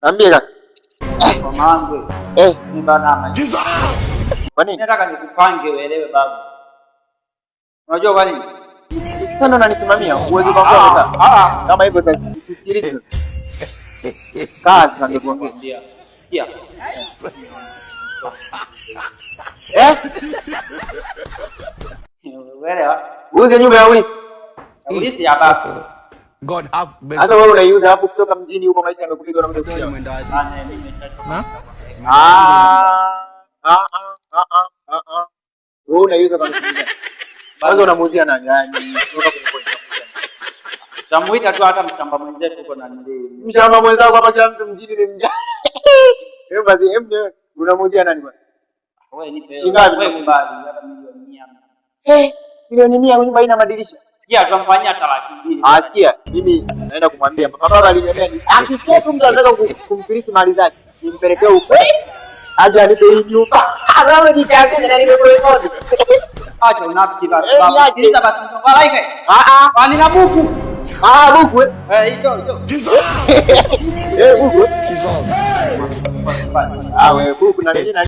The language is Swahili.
Niambie kaka. Kwa mangu. Eh, Ni bana ama. kwa nini? Nataka nikupange uelewe babu. Unajua kwa nini? Sasa unanisimamia uwezo kwa Ah, kwa ah. kama hivyo sasa sisikilize. Kazi sasa ndio tuongee. Ndio. Sikia. Eh? Uelewa? Uuze nyumba ya ulisi. Ulisi ya babu. God have mercy. Sasa wewe unaiuza hapo kutoka mjini huko maisha yamekupiga na mtu. Bana mimi nimeshachoka. Ah, ah, ah, ah, ah, ah. Wewe unaiuza kwa msingi gani? Kwanza unamuuzia nani? Yaani kutoka kwenye point. Tamuita tu hata mshamba mwenzetu huko na ndio. Mshamba mwenzako hapa kila mtu mjini ni mjana. Hebu basi hebu unamuuzia nani bwana? Wewe nipe. Shilingi ngapi? Wewe kubali hata milioni 100. Eh, milioni 100 nyumba haina madirisha. Sikia tutamfanyia hata 200,000. Ah, sikia, mimi naenda kumwambia baba. Baba aliniambia ni akisikia tu mtu anataka kumfilisi mali zake, nimpelekee ukweli. Aje anipe hii nyumba. Wewe jichanganye na nimekurekodi. Acha unafiki basi. Eh, Babu. niache. Sikiliza basi mchongo like. Ah ah. Kwani na buku. Ah, buku eh. Eh, hicho hicho. Eh, buku. Eh. Ah, wewe buku na nini na